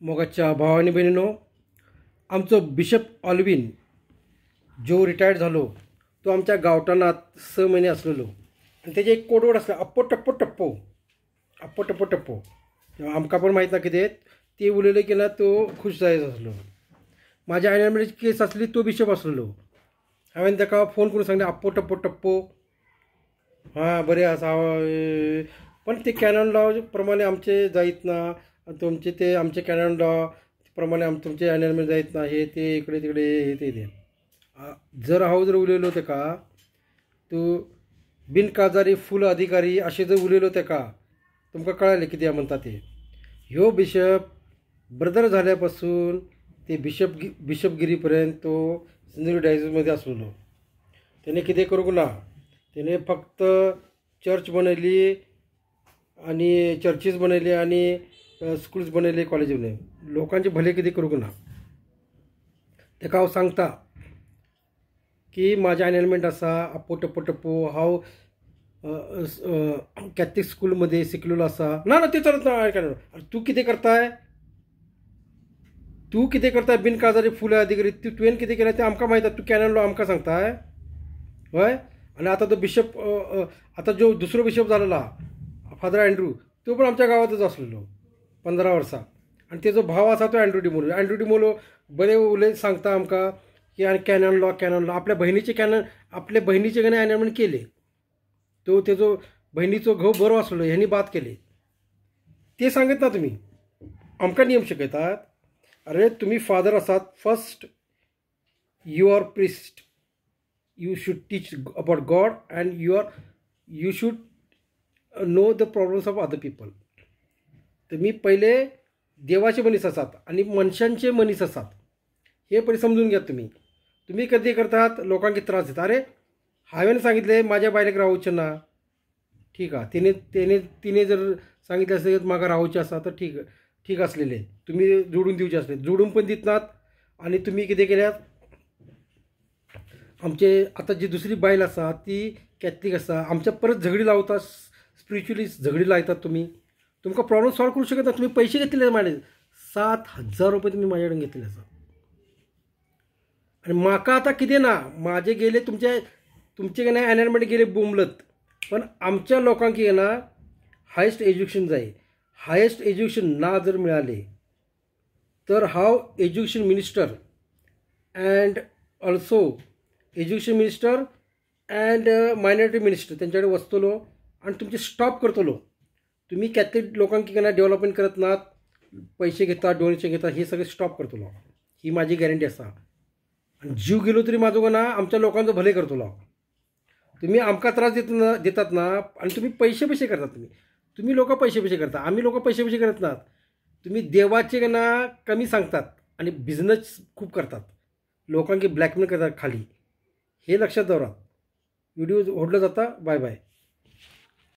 मोगाच्या भाव आनी भयणीनो, आमचो बिशप ऑल्विन जो रिटायर्ड जालो तो आमच्या गांवठाणांत 6 म्हयने आसलेलो आनी तेजें एक कोडवर्ड आसलें, अप्पो टप्पो टप्पो, अप्पो टप्पो टप्पो. आमकां पण माहीत ना कितें ती उलयले की ना तो खूश जायत आसलो. म्हाज्या आयनमेंटाची केस आसली, तो बिशप आसलेलो. हांवें ताका फोन करून सांगलें अप्पो टप्पो टप्पो, हां बरें आसा, पण ते कॅनन लॉ प्रमाणे आमचे जायत ना, तुमचे ते आमचे कॅनन लॉ प्रमाणे तुमचे एनलमेंट जायत ना, हे ते इकडे तिकडे हे ते ते. जर हांव जर उलयलो ताका, तूं बिनकाजारी फूल अधिकारी अशें जर उलयलो ताका, तुमकां कळ्ळें कितें म्हणटा तें. ह्यो बिशप ब्रदर जाल्या पासून ते बिशपगिरी पर्यंत तो सिंधुदुर्ग डायसीसमध्ये आसलेलो. तेणे कितें करूंक ना, तेणे फक्त चर्च बनयली आनी चर्चीस बनयली आनी स्कुल्स बनयले, कॉलेज बनयले. लोकांचे भले कितें करूंक ना. ताका हांव सांगता की म्हाजें एनलमेंट आसा, अप्पो टप्पो टप्पो, हांव कॅथलीक स्कूलमध्ये शिकलेलो आसा. ना ना ते चलत ना. तूं कितें करताय, तूं कितें करताय बिनकाजारी फूल अधिकारी, तुवें कितें केलें तें आमकां माहीत आसा, तूं कॅनन लॉ आमकां सांगताय हय. आनी आतां तो बिशप, आतां जो दुसरो बिशप जालेलो आहा फादर अँड्रू, तो पण आमच्या गांवांतच आसलेलो 15 वर्सां. आनी तेजो भाव आसा तो अँड्रू डिमोलो. अँड्रू डिमोलो बरें उलयत सांगता आमकां की आनी कॅनन लॉ, कॅनन लॉ, आपल्या बहिणीचे कॅनन, आपल्या बहिणीचे कडेन एनलमेंट केले, तो तेजो बहिणीचो घोव बरो आसलो, हेणी बाद केले. ते सांगत ना तुमी आमकां नियम शिकयतात. अरे तुमी फादर आसात, first you are priest, you should teach about God and you should know the problems of other people. तुम्ही पहिले देवाचे मनीस आसात आनी मनशांचे मनीस आसात हे पयलीं समजून घेयात. तुमी तुमी कधी करतात लोकांक त्रास दिता. अरे हांवें सांगितलें म्हाज्या बायलेक रावचें ना, ठीक आहा, तिने तेणे तिने जर सांगितलें आसलें म्हाका रावचें आसा तर ठीक ठीक आसलेलें, तुमी जोडून दिवचें आसलें, जोडून पण दित नात. आनी तुमी कितें केल्यात, आमचे आतां जी दुसरी बायल आसा ती कॅथलीक आसा, आमच्या परत झगडी लावता, स्पिरिच्युअली झगडी लायतात. तुमी तुमकां प्रॉब्लम सॉल्व करूं शकना. तुमी पयशे घेतलेले म्हाजे 7,000 रुपये तुमी म्हाजे कडेन घेतलेले आसा. आनी म्हाका आतां कितें ना, म्हाजे गेले तुमचे तुमचे कडेन एनलमेंट गेले बोंबलत, पण आमच्या लोकांक कितें ना हायस्ट एज्युकेशन जाय. हायस्ट एज्युकेशन ना जर मिळाले तर हांव education minister and also education minister and minority minister तेंच्या कडेन वचतलो आनी तुमचें स्टॉप करतलो. तुमी कॅथलीक लोकांक कितें डेवलपमेंट करत नात, पैसे घेतात, डोनेशन घेतात, हे सगळें स्टॉप करतलो, ही म्हाजी गॅरंटी आसा. आनी जीव गेलो तरी म्हाजो ना आमच्या लोकांचो भले करतलो. तुमी आमकां त्रास दितात ना, आनी तुमी पयशे पयशे करतात. तुमी तुमी लोक पैसे पैसे करता, आमी लोक पैसे पैसे करत नात. तुमी देवाचे ना कमी सांगतात आनी बिझनेस खूब करतात, लोकांक ब्लॅकमेल करतात खाली, हे लक्षात दवरात. व्हिडिओ व्हडलो जाता. Bye bye.